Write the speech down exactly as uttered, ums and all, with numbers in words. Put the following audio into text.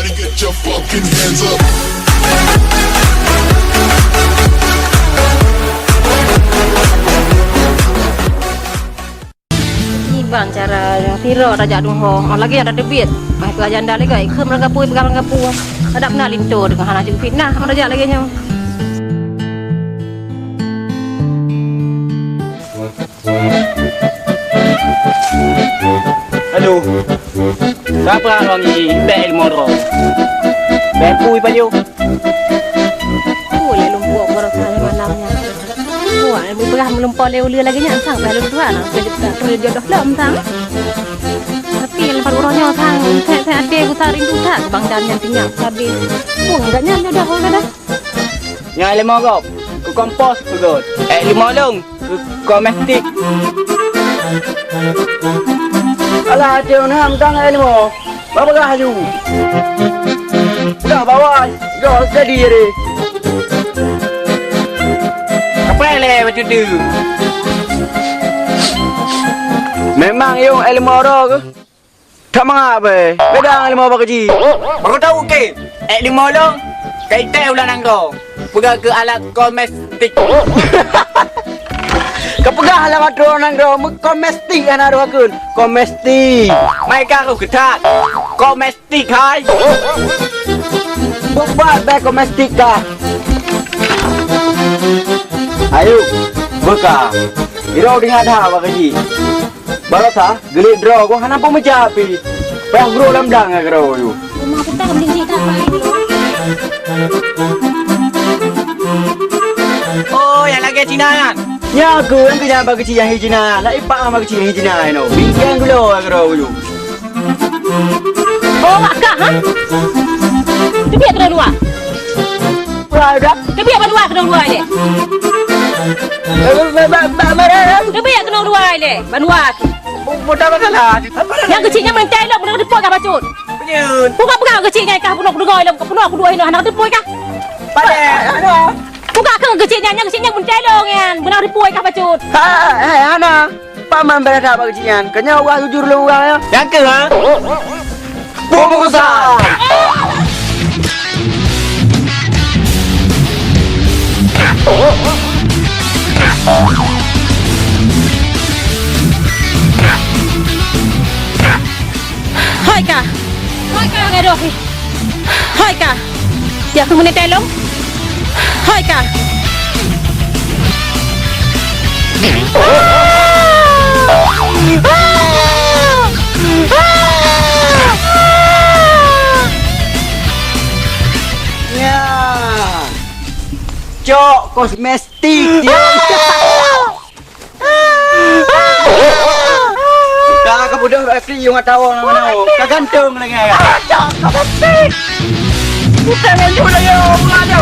Get your fucking hands up. Nibak cara nyang sidroe tajak tuho, oh, lagèe nyang tateubiet. Bah, peugah janda lé, ikheun lam gapu, peugah lam gapu. Adab na linto deungon hana jeuet fitnah, oh, tajak lagèe nyoe. Aduh. Siapa orang ni? Bèk ilmu droe. Bèk pui pajoh. Pui lé lumpoe baroesa malam nyan. Wah, ilmu beurah meulumpoe lé uleue lagèe nyan sang bèk lôn tuha na. Saya tak perlu jodoh lom sang. Tapi lam uroe nyoe sang, saya, saya até buta rindu that bang dan nyan tinggal sabe. Pun enggak nyan jodoh orang dah. Nyan ilmu gob, keu kompos peugöt. Eh, ilmu lôn, keu komestik. Alah, até lôn ham tang ilmu. Bapeugah laju. Dah bawai, dah jadi deh. Kapai lé bacut tu. Memang yong ilmu oro ke? That mangat bèe. Beda ngon ilmu bak keuji. Baru tahu ke? Ek lima lôn, kai teh ulah nanggroe. Peugah keu alat komestik. Kapeugah alat droe nanggroe, meukomestik hana droe kheun. Komestik. Mai ka roh keu that. Komestik hai. Bubat bèe komestik ka. Ayo, beuka. Iro deungon that bak keuji. Baroesa, geuliet droe goh hana peumeucah pih. Payah groe lam blang ngon keudroe yue. Rumah putar meulinggih that, Pak. Oh, nyang lagèe Cina nyan? Nyan keuh, nyang keuh nyang bak keuci nyang hi Cina. Lai pak bak keuci nyang hi Cina nyoe. Bingkeng geulo ngon keudroe yue. Oh, wak kah, ha? Teubiet keudroe luwa. Wah, dah. Teubiet ban luwa keudroe luwa ilèe. Eh, ba, ba, ba, ba, ba, ba. Teubiet keudroe luwa ilèe, ban luwa. Bu-, budak masalah. Nyang keuci nyan meuntèe lom, bunoe teupot kah bacut. Peunyeut. Peugah-peugah keuci nyan kah bunoe kudeungoe lom, bunoe kuduek inoe hana teupot kah. Padahai, aduh. Peugah keu keuci nyan, nyang keuci nyan meuntèe lom nyan, bunoe teupot kah bacut. Ha, hai, hana. Paman bèe that bak keuci nyan. Keu nyoe wah jujur lôn urang nyoe. Nyang keuh, ha? Peue meukusa! Hai kah! Hai kah, ngai doh pih! Hai kah! Tiap tu meunit teh lom. Hai kah! Ya. Cok kosmetik dia. Ka, ka bodoh, Efri, yung atawa nama-nama. Ka ganteng lagi, ya. Bukan yang dulu, ya, Allah, ya.